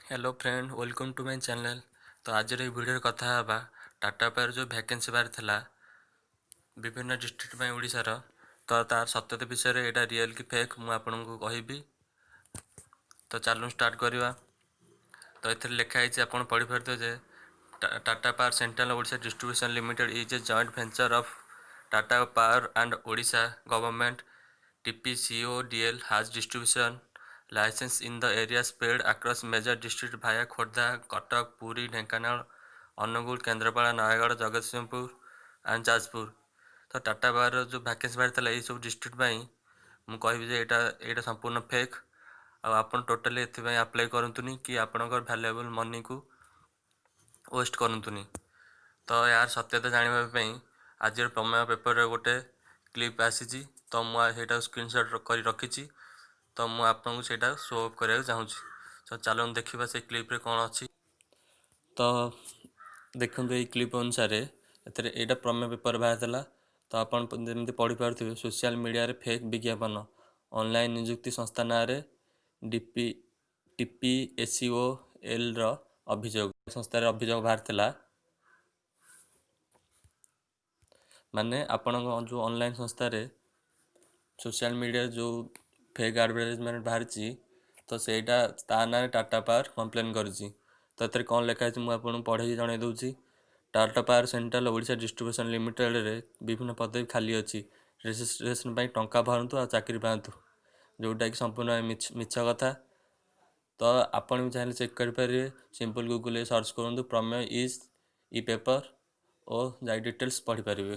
Hello friend, welcome to my channel. ତ ଆଜିର ଏହି ଭିଡ଼ିଓରେ କଥା ହେବା ଟାଟା ପାୱାର ଯେଉଁ ଭ୍ୟାକେନ୍ସି ବାହାରିଥିଲା ବିଭିନ୍ନ ଡିଷ୍ଟ୍ରିକ୍ଟ ପାଇଁ ଓଡ଼ିଶାର, ତ ତାର ସତ୍ୟତା ବିଷୟରେ, ଏଇଟା ରିଅଲ୍ କି ଫେକ୍ ମୁଁ ଆପଣଙ୍କୁ କହିବି। ତ ଚାଲୁନ୍ ଷ୍ଟାର୍ଟ କରିବା। ତ ଏଥିରେ ଲେଖା ହେଇଛି, ଆପଣ ପଢ଼ିପାରୁଥିବେ ଯେ Tata Power Central Odisha Distribution Limited is a joint venture of Tata Power and Odisha Government. TPCODL has distribution license in the area spread across major district via Khordha, Cuttack, Puri, Dhenkanal, Angul, Kendrapara, Nayagarh, Jagatsinghpur and Jajpur. ତ ଟାଟା ପାୱାରର ଯେଉଁ vacancy ବାହାରିଥିଲା ଏଇସବୁ district ପାଇଁ, ମୁଁ କହିବି ଯେ ଏଇଟା ସମ୍ପୂର୍ଣ୍ଣ ଫେକ୍ ଆଉ ଆପଣ ଟୋଟାଲି ଏଥିପାଇଁ ଆପ୍ଲାଏ କରନ୍ତୁନି କି ଆପଣଙ୍କର ଭ୍ୟାଲୁଏବଲ୍ ମନିକୁ ୱେଷ୍ଟ କରନ୍ତୁନି। ତ ଏହାର ସତ୍ୟତା ଜାଣିବା ପାଇଁ ଆଜିର ପ୍ରମେୟ ପେପରରେ ଗୋଟେ କ୍ଲିପ୍ ଆସିଛି। ତ ମୁଁ ସେଇଟାକୁ ସ୍କ୍ରିନସଟ୍ କରି ରଖିଛି। ତ ମୁଁ ଆପଣଙ୍କୁ ସେଇଟା ଶୋ ଅଫ୍ କରିବାକୁ ଚାହୁଁଛି। ତ ଚାଲନ୍ତୁ ଦେଖିବା ସେଇ କ୍ଲିପ୍ରେ କ'ଣ ଅଛି। ତ ଦେଖନ୍ତୁ, ଏଇ କ୍ଲିପ୍ ଅନୁସାରେ ଏଥିରେ ଏଇଟା ପ୍ରମେୟ ପେପର ବାହାରିଥିଲା। ତ ଆପଣ ଯେମିତି ପଢ଼ିପାରୁଥିବେ, ସୋସିଆଲ ମିଡ଼ିଆରେ ଫେକ୍ ବିଜ୍ଞାପନ, ଅନଲାଇନ୍ ନିଯୁକ୍ତି ସଂସ୍ଥା ନାଁରେ ଡିପି ଟିପିଏସ୍ଓସିଏଲ୍ର ଅଭିଯୋଗ ସଂସ୍ଥାରେ ଅଭିଯୋଗ ବାହାରିଥିଲା। ମାନେ ଆପଣଙ୍କ ଯେଉଁ ଅନଲାଇନ୍ ସଂସ୍ଥାରେ ସୋସିଆଲ ମିଡ଼ିଆରେ ଯେଉଁ ଫେକ୍ ଆଡ଼ଭର୍ଟାଇଜମେଣ୍ଟ ବାହାରିଛି, ତ ସେଇଟା ତା ନାଁରେ ଟାଟା ପାୱାର କମ୍ପ୍ଲେନ୍ କରିଛି। ତ ଏଥିରେ କ'ଣ ଲେଖା ହେଇଛି, ମୁଁ ଆପଣଙ୍କୁ ପଢ଼େଇକି ଜଣାଇ ଦେଉଛି। Tata power central Odisha distribution ଲିମିଟେଡ଼ରେ ବିଭିନ୍ନ ପଦବୀ ଖାଲି ଅଛି, ରେଜିଷ୍ଟ୍ରେସନ୍ ପାଇଁ ଟଙ୍କା ଭରନ୍ତୁ ଆଉ ଚାକିରି ପାଆନ୍ତୁ, ଯେଉଁଟାକି ସମ୍ପୂର୍ଣ୍ଣ ମିଛ କଥା। ତ ଆପଣ ବି ଚାହିଁଲେ ଚେକ୍ କରିପାରିବେ। ସିମ୍ପଲ୍ ଗୁଗୁଲରେ ସର୍ଚ୍ଚ କରନ୍ତୁ ପ୍ରମେୟ is E paper ଓ ଯାଇ ଡିଟେଲ୍ସ ପଢ଼ିପାରିବେ।